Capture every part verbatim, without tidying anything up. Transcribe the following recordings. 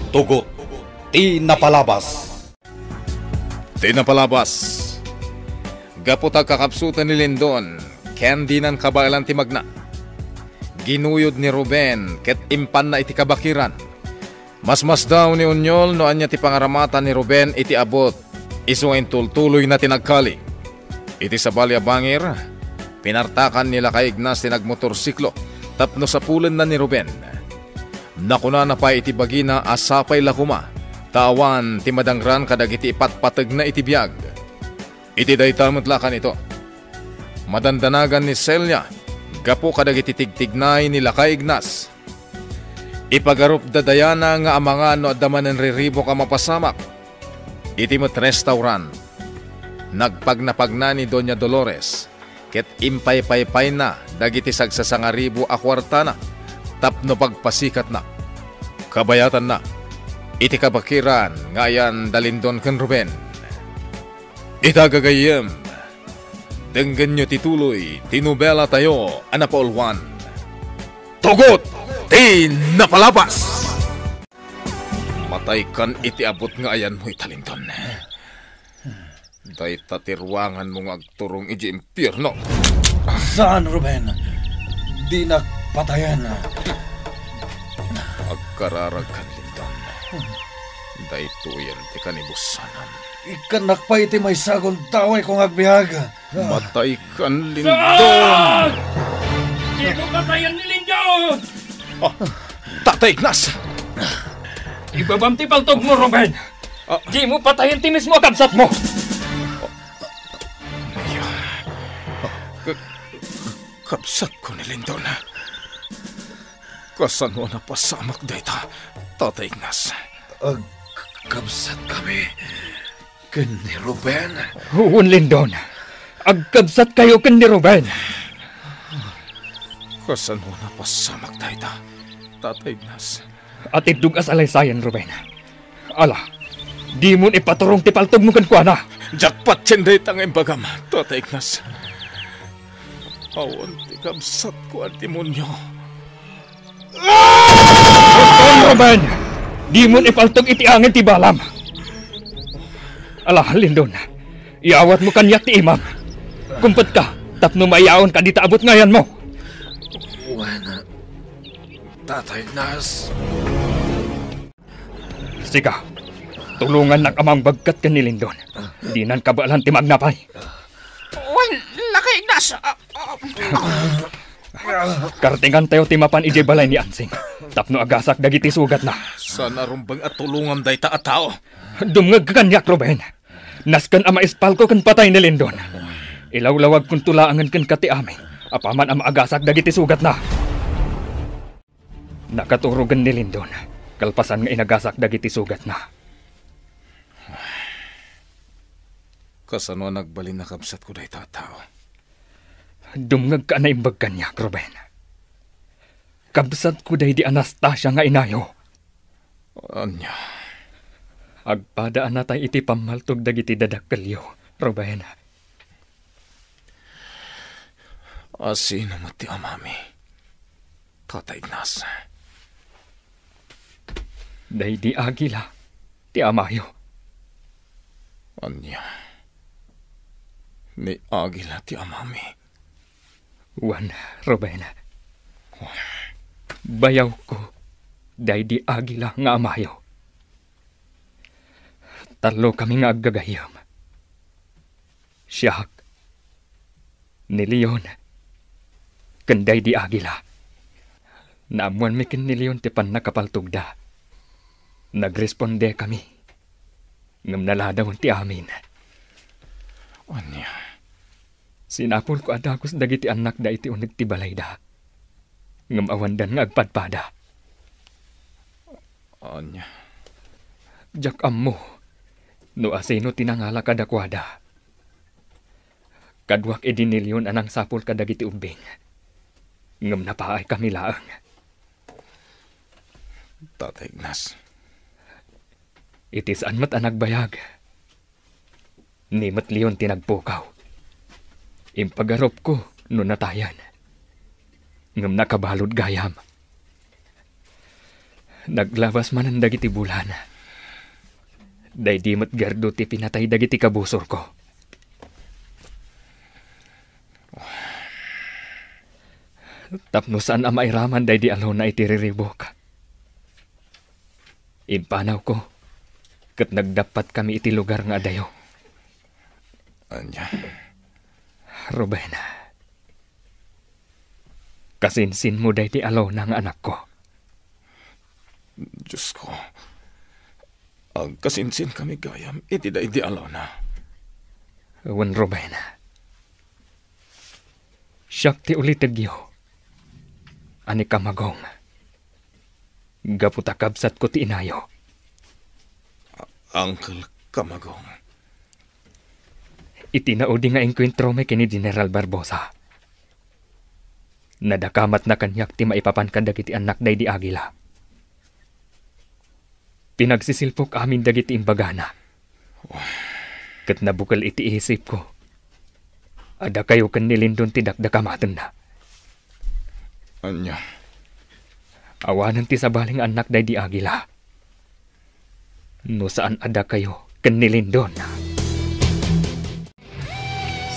Tugot ti napalabas. Ti napalabas. Gapu ta agkakabsutan ni Lindon, ken dinan kabaelan ti magna. Ginuyod ni Ruben ket impanna iti kabakiran. Masmasdaaw ni Onyol no ania ti pangaramatan ni Ruben iti abut, isu nga intultuloyna ti nagkali. Iti sabali a bangir, pinartakan ni Lakay Ignas ti nagmotorsiklo tapno sapulenna ni Ruben. Nakunana pay iti bagina a sapay la koma ta awan ti madangran kadagiti ipatpategna iti biag. Iti dayta met la kanito, madandanagan ni Celia gapu kadagiti tigtignay ni Lakay Ignas. Ipagarupda Diana nga amangan no adda manen riribuk a mapasamak. Iti met restaurant, nagpagnapagna ni Doña Dolores ket impaypaypayna dagiti sagsasangaribu a kuartana tapno pagpasikatna. Kabayatanna, iti kabakiran nga ayan da Lindon ken Ruben. Ita gagayyem, denggenyo ti tuloy ti nobela tayo a napauluan. Tugot ti napalabas! Mataykan iti abut nga ayanmo ita, Lindon. Dayta ti ruanganmo nga agturong idiay impierno. Saan, Ruben? Dinak patayen. Agkararagkan, Lindon. Daytoyen ti kanibusanan. Ikkannak pay iti maysa a gundawayko nga agbiag. Mataykan, Lindon! Saan? Dimo patayen ni Lindon! Ah, Tata Ignas! Ibabam ti paltogmo, Ruben! Ah. Dimo patayen ti mismo a kabsatmo! Ay, ah, ka-, kabsatko ni Lindon. Kasano a napasamak dayta, Tata Ignas? Agkabsatkami ken ni Ruben. Wen, Lindon. Agkabsatkayo ken ni Ruben. Kasano a napasamak dayta, Tata Ignas? Atiddog a salaysayan, Ruben. Ala, dimon ipaturong ti paltogmo kenkuana. Diak patien dayta nga imbagam, Tata Ignas. Awan ti kabsatko a demonio. Ruben! Dimon ipaltog iti angin ti balam. Ala, Lindon, iyawatmo kaniak ti imam. Kumpetka tapno maiyaonka dita abut nga ayanmo. Wen, Tata Ignas. Sika, tulongannak a mangbagkat ken ni Lindon. Dinan kabaelan ti magnapay. Wen, Lakay Ignas. Ah, ah. Kartengantayo ti mapan idiay balay ni Ansing tapno agasak dagiti sugatna. Saan a rumbeng a tulongam dayta a tao? Dumngegka kaniak, Ruben. Nasken a maispalko ken patay ni Lindon. Ilawlawagkonto laengen kenka ti amin apaman a maagasak dagiti sugatna. Nakaturogen ni Lindon kalpasan nga inagasak dagiti sugatna. Kasano a nagbalin a kabsatko dayta a tao? Dumngegka a naimbag kaniak, Ruben. Kabsatko daydi Anastasia nga inayo. Ania? Agpada a natay iti pammaltog dagiti dadakkelyo, Ruben. Asino met ti amami, Tata Ignas? Daydi Agila ti amayo. Ania? Ni Agila ti amami? Wen, Ruben. Bayawko daydi Agila nga amayo. Tallokami nga aggagayyem. Siak, ni Leon, ken daydi Agila. Naammoanmi ken ni Leon ti pannakapaltogda. Nagrespondekami, ngem naladawen ti amin. Ania? Sinapulko a dagus dagiti annakda iti uneg ti balayda, ngem awandan nga agpadpada. Ania? Diak ammo no asino ti nangala kadakuada. Kaduak idi ni Leon a nangsapul kadagiti ubbing, ngem napaaykami laeng. Tata Ignas. Iti saan met a nagbayag, ni met Leon ti nagpukaw. Impagarupko no natayen, ngem nakabalud gayam. Naglabas manen dagiti bulan. Daydi met gardu ti pinatay dagiti kabusorko. Tapno saan a mairaman daydi alona iti riribuk, impanawko ket nagdappatkami iti lugar nga adayo. Ania? Ruben, kasinsinmo daydi alona nga anakko. Diosko, agkasinsinkami gayam iti daydi alona. Wen, Ruben, siak ti ulitegyo a ni Kamagong, gapu ta kabsatko ti inayo. A-, Uncle Kamagong. Iti naudi nga engkuentromi ken ni General Barbosa, nadakamatna kaniak ti maipapan kadagiti annak daydi Aguila. Pinagsisilpok amin dagiti imbagana. Ket nabukel iti isipko a dakayo ken ni Lindon ti dakdakamatenna. Ania? Awanen ti sabali nga annak daydi Aguila no saan a dakayo ken ni Lindon.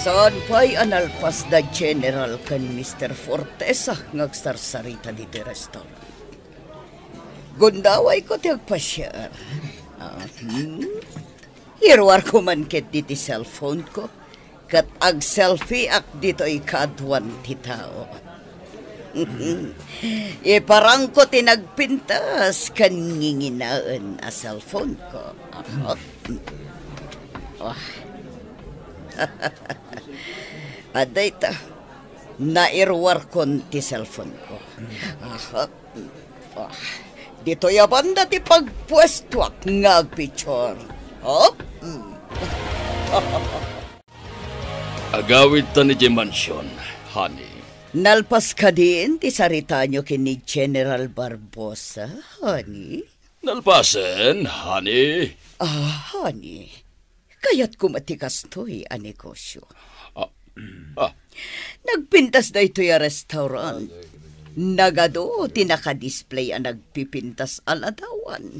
Saan pay a nalpas da General ken Mister Fortesa nga agsarsarita ditoy restaurant. Gundawayko ti agpasiar. Ah, hmm? Iruarko man ketdi ti cellphone-ko, ket ag-selfie-ak ditoy kaaduan ti tao. Iparangko ti nagpintas ken nginginaen a cellphone-ko. Ah, ah. Adda ita, nairuarkon ti cellphone-ko. Ah, ah. Ditoy a banda ti pagpuestoak nga agpicture. Ah? Mm. Agawidtan idiay mansion, honey. Nalpas kadin ti saritayo ken ni General Barbosa, honey? Nalpasen, honey. Ah, honey. Kayatko met ti kastoy a negosyo. Ah, ah. Nagpintas daytoy a restaurant. Nagadu ti naka-display a nagpipintas a ladawan.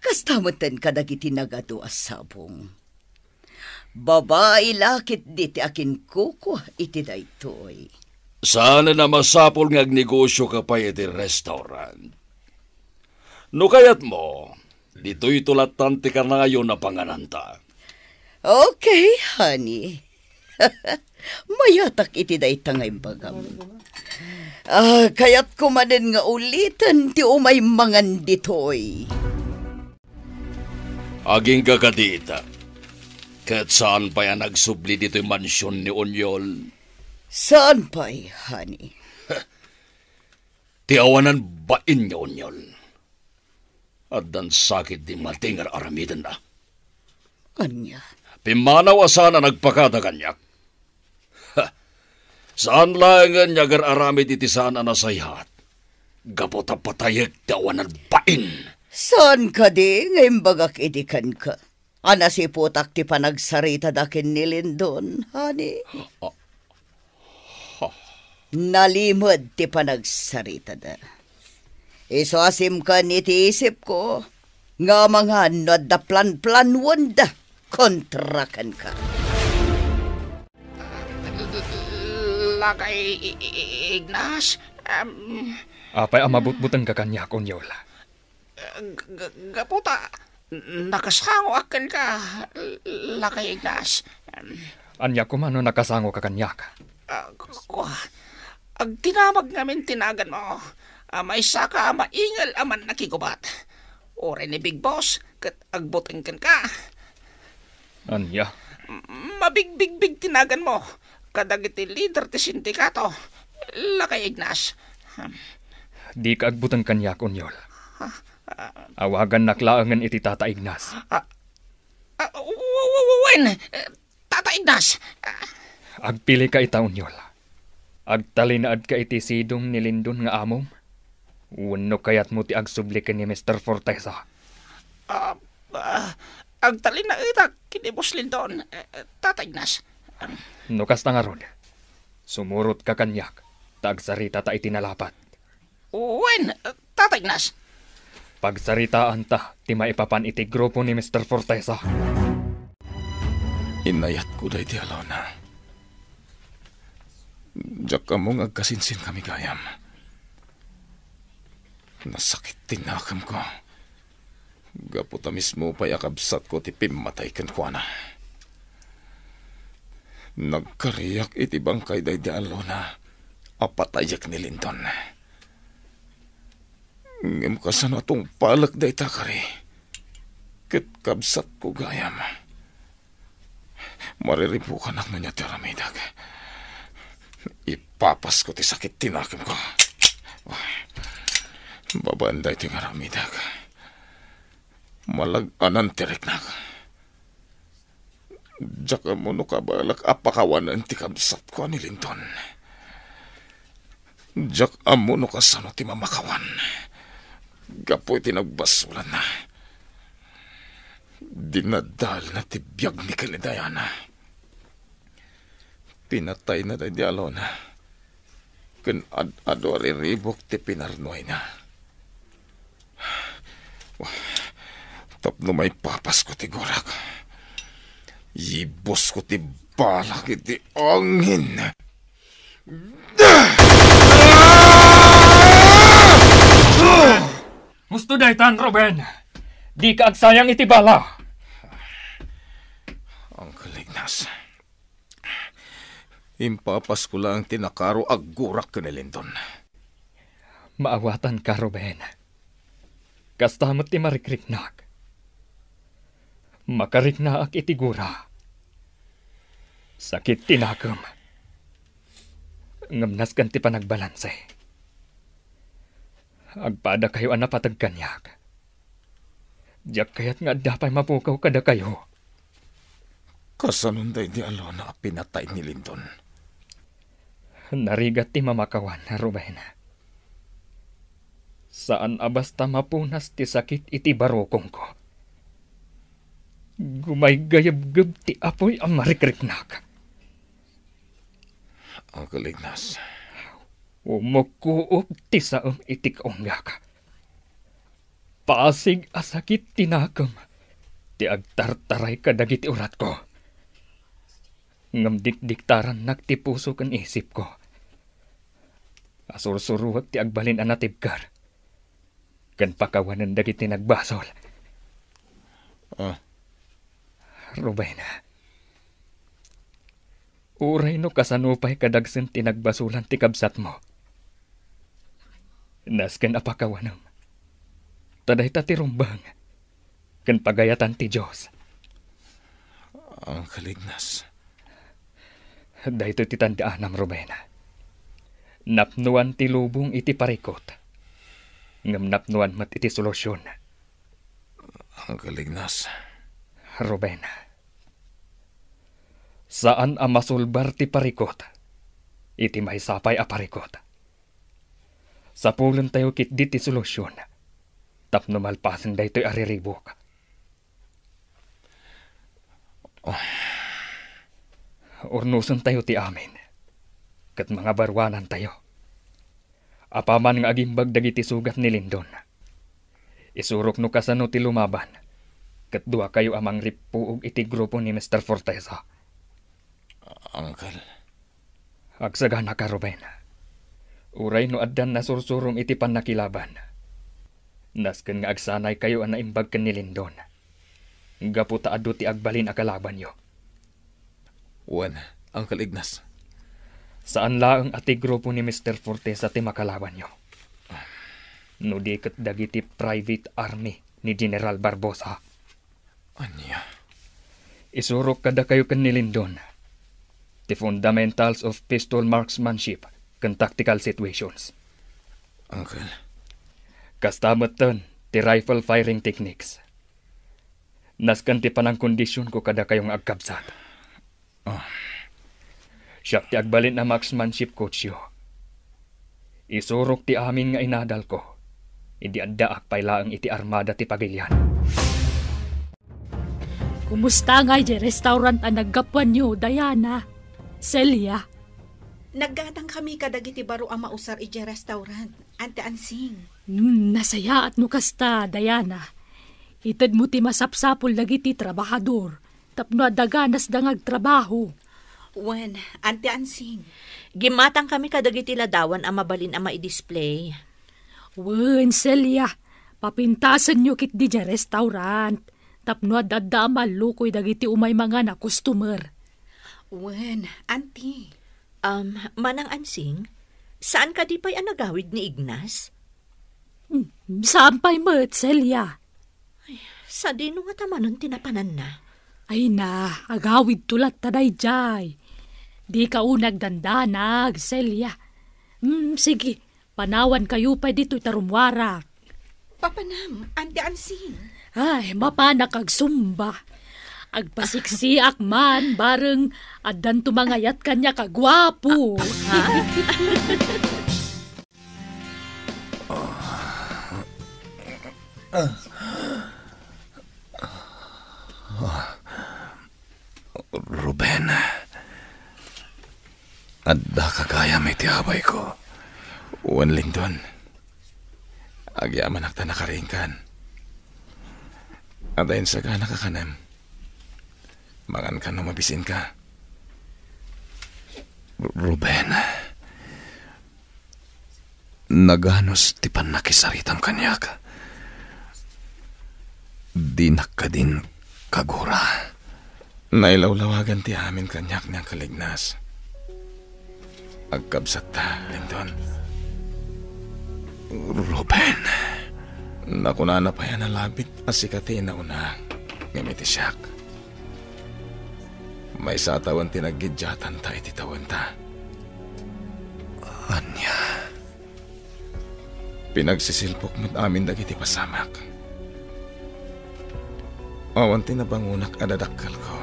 Kasta metten kadagiti nagadu a sabong. Babai la ketdi ti akinkukua iti daytoy. Saanen a masapul nga agnegosyoka pay iti restaurant. No kayatmo, ditoyto lattan ti kanayon a pangananta. Okay, honey. Mayatak iti dayta nga imbagam. Ah, kayatko manen nga uliten ti umay mangan ditoy. Agingga kadita, ket saan pay a nagsubli ditoy mansion ni Onyol? Saan pay, honey? Ti awanan bain ni Onyol. Addan sakit di mati nga ar-aramidenna. Ania? Pimmanaw a saan a nagpakada kaniak. Ha! Saan laengen nga agar-aramid iti saan a nasayaat. Gapu ta patayek ti awanan bain. Saan kadi nga imbagak idi kenka a nasiputak ti panagsaritada ken ni Lindon, honey? Ah. Ha. Nalimed ti panagsaritada. Isu a simken iti isipko nga amangan no adda planplanwenda kontra kenka. Lakay Ignas, em. Apay a mabutbutengka kaniak, Onyol? G-, g-, gapu ta nakasangoak kenka, Lakay Ignas. Ania koma no nakasangoka kaniak? Ah, kua, agdinamag ngamin ti naganmo. Ah, maysaka a maingel a mannakigubat. Uray ni Big Boss ket agbuteng kenka. Ania? M-, mabigbigbig ti naganmo kadagiti lider ti sindikato, Lakay Ignas. Dika agbuteng kaniak, Onyol. Ah, ah. Awagannak laengen iti Tata Ignas. Ah, ah, w-, w-, w-, wen, eh, Tata Ignas. Ah. Agpilika ita, Onyol. Agtalinaedka iti sidong ni Lindon nga amom? Wenno kayatmo ti agsubli ken ni Mister Fortesa? Ah, ah, agtalinaedak ken ni Boss Lindon, eh, Tata Ignas. No kasta ngarud, sumurotka kaniak, ta agsaritata iti nalapat. Wen, Tata Ignas. Pagsaritaanta ti maipapan iti grupo ni Mister Fortesa. Inayatko daydi alona. Diak ammo nga agkasinsian kami gayam. Nasakit ti nakemko. Gapu ta mismo pay a kabsatko ti pimmatay kenkuana. Nagkariak iti bangkay daydi alona a patayek ni Lindon. Ngem kasano a tungpalek dayta kari? Ket kabsatko gayam. Mariribukanak no ania ti aramidek. Ipapasko ti sakit ti nakemko. Babaen daytoy nga aramidek, malag-anan ti riknak. Diak ammo no kabaelak a pakawanen ti kabsatko a ni Lindon. Diak ammo no kasano ti mamakawan gapu iti nagbasolanna. Dinadalna ti biag ni ken ni Diana. Pinatayna daydi alona ken ad-adu a riribuk ti pinarnuayna. Tapno maipapasko ti gurak, ibusko ti balak iti angin. Husto daytan, Ruben. Dika agsayang iti bala. Uncle Ignas, impapasko laeng ti nakaro a gurak ken ni Lindon. Maawatanka, Ruben. Kasta met ti marikriknak. Makariknaak iti gura. Sakit ti nakem. Ngem nasken ti panagbalanse. Agpadakayo a napateg kaniak. Diak kayat nga adda pay mapukaw kadakayo. Kasanon daydi alona a pinatay ni Lindon? Narigat ti mamakawan, Ruben. Saan a basta mapunas ti sakit iti barukongko. Gumaygayebgeb ti apuy a marikriknak. Uncle Ignas. Umukkuop ti saem iti kaunggak. Pasig a sakit ti nakem ti agtartaray kadagiti uratko. Ngem dikdiktarannak ti puso ken isipko. Asursuruek ti agbalin a natibker ken pakawanen dagiti nagbasol. Ah. Ruben, uray no kasano pay kadagsen ti nagbasolan ti kabsatmo, nasken a pakawanem. Ta dayta ti rumbeng ken pagayatan ti Dios. Uncle Ignas. Daytoy ti tandaanam, Ruben. Napnoan ti lubong iti parikut, ngem napnoan met iti solusion. Uncle Ignas. Ruben, saan a masulbar ti parikut iti maysa pay a parikut. Sapulentayo ketdi ti solusion tapno malpasen daytoy a riribuk. Urnosentayo ti amin, ket mangabaruanantayo. Apaman nga agimbag dagiti sugat ni Lindon, isurok no kasano ti lumaban, ket duakayo a mangrippuog iti grupo ni Mister Fortesa. Uncle. Agsaganaka, Ruben. Uray no addan nasursurom iti pannakilaban, nasken nga agsanaykayo a naimbag ken ni Lindon, gapu ta adu ti agbalin a kalabanyo. Wen, Uncle Ignas. Saan laeng a ti grupo ni Mister Fortesa ti makalabanyo, no di ket dagiti private army ni General Barbosa. Ania? Isurok kadakayo ken ni Lindon ti fundamentals of pistol marksmanship ken tactical situations. Uncle. Kasta metten ti rifle firing techniques. Nasken ti panangkondisionko kadakayo nga agkabsat. Ah. Siak ti agbalin a marksmanship coachyo. Isurok ti amin nga inadalko idi addaak pay laeng iti armada ti pagilian. Kumusta ngay di restaurant a naggapuanyo, Diana? Celia? Naggatangkami kadagiti baro a mausar idiay restaurant, Auntie Ansing. Hmm, nasayaat no kasta, Diana. Itedmo ti masapsapul dagiti trabahador tapno adda ganasda nga agtrabaho. Wen, Auntie Ansing. Gimmatangkami kadagiti ladawan a mabalin a maidisplay. Wen, Celia, papintasenyo ketdi diay restaurant tapno adda a mallukoy dagiti umay mangan a customer. Wen, Auntie. Um, Manang Ansing, saan kadi pay a nagawid ni Ignas? Hmm, saan pay met, Celia? Ay, sadino ngata manen ti napananna? Ay na, agawidto latta daydiay. Dika unay agdandanag, Celia. Hmm, sige, panawankayo pay ditoy ta rummuarak. Papanam, Auntie Ansing. Ay, mapanak agsumba. Agpasiksiak man, bareng addanto mangayat kaniak a guapo. Ruben, addaka gayam iti abayko. Wen, Lindon, agyamanak ta nakariingkan. Adda insaganaka kanem. Manganka no mabisinka. Ru-, Ruben, naganus ti pannakisaritam kaniak. Dinak kadin kagura. Nailawlawagan ti amin kaniak ni Uncle Ignas. Agkabsatta, Lindon. Ruben. Nakunana pay a nalabit a sika ti inauna, ngem iti siak, maysa a tawen ti naggiddiatanta iti tawenta. Ania? Pinagsisilpok met amin dagiti pasamak. Awan ti nabangonak a dadakkelko.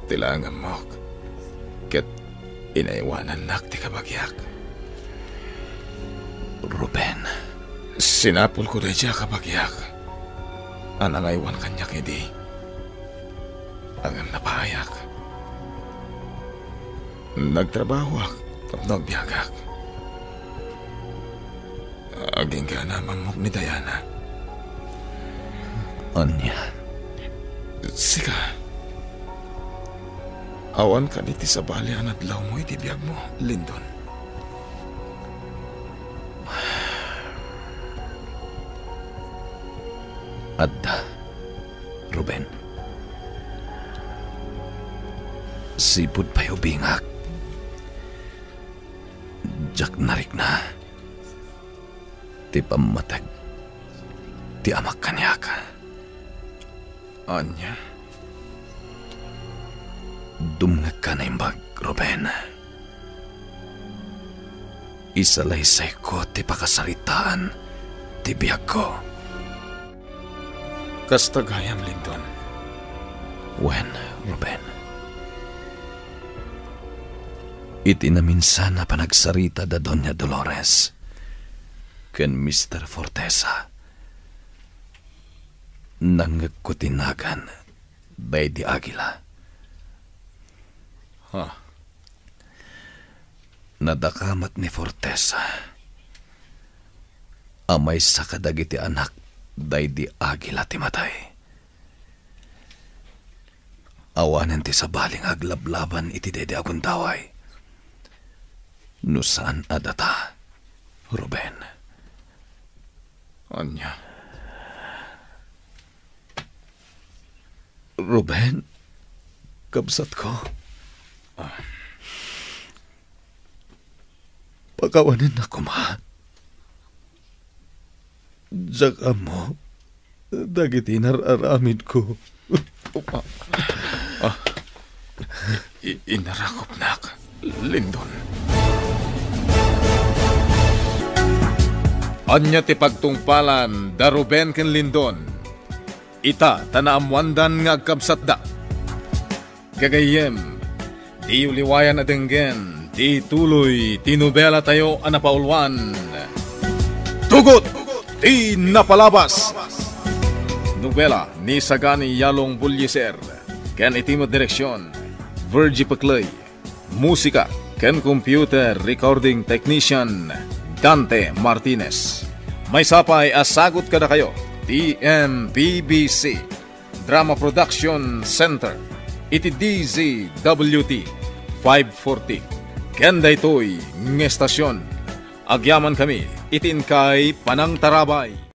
Ti la nga ammok, ket inaywanannak ti kabagiak. Ruben. Sinapulko daydiay a kabagiak a nangaywan kaniak idi. Ngem napaayak. Nagtrabahoak tapno agbiagak. Agingga a naam ammok ni Diana. Ania? Sika, awan kadi ti sabali a nadlawmo iti biagmo, Lindon? Adda, Ruben. Sipud pay ubingak, diak narikna ti pammateg ti amak kaniak. Ania? Dumngegka a naimbag, Ruben. Isalaysayko ti pakasaritaan ti biagko. Kasta gayam, Lindon. Wen, Ruben. Iti naminsan a panagsarita da Doña Dolores ken Mister Fortesa, nangngegko ti nagan daydi Aguila. Ha? Nadakamat ni Fortesa a maysa kadagiti anak daydi Aguila ti matay. Awanen ti sabali nga aglablaban iti daydi a gundaway. No saan a data, Ruben. Ania? Ruben, kabsatko. Ah. Pakawanennak koma. Diak ammo dagiti inar-aramidko. Ah, ah, i-, inarakupnak, Lindon. Ania ti pagtungpalan da Ruben ken Lindon? Ita ta naammoandan nga agkabsatda. Gagayyem, diyo liwayan a denggen ti tuloy ti nobelatayo a napauluan, Tugot ti Napalabas. Nobela ni Sagani Yalong Bullieser, ken iti met direksion, Virgie Pecley. Musika ken computer recording technician Dante Martinez. Maysa pay a sagut kadakayo ti M P B C Drama Production Center iti D Z W T five forty. Ken daytoy nga estasion, agyamankami iti inkay panangtarabay.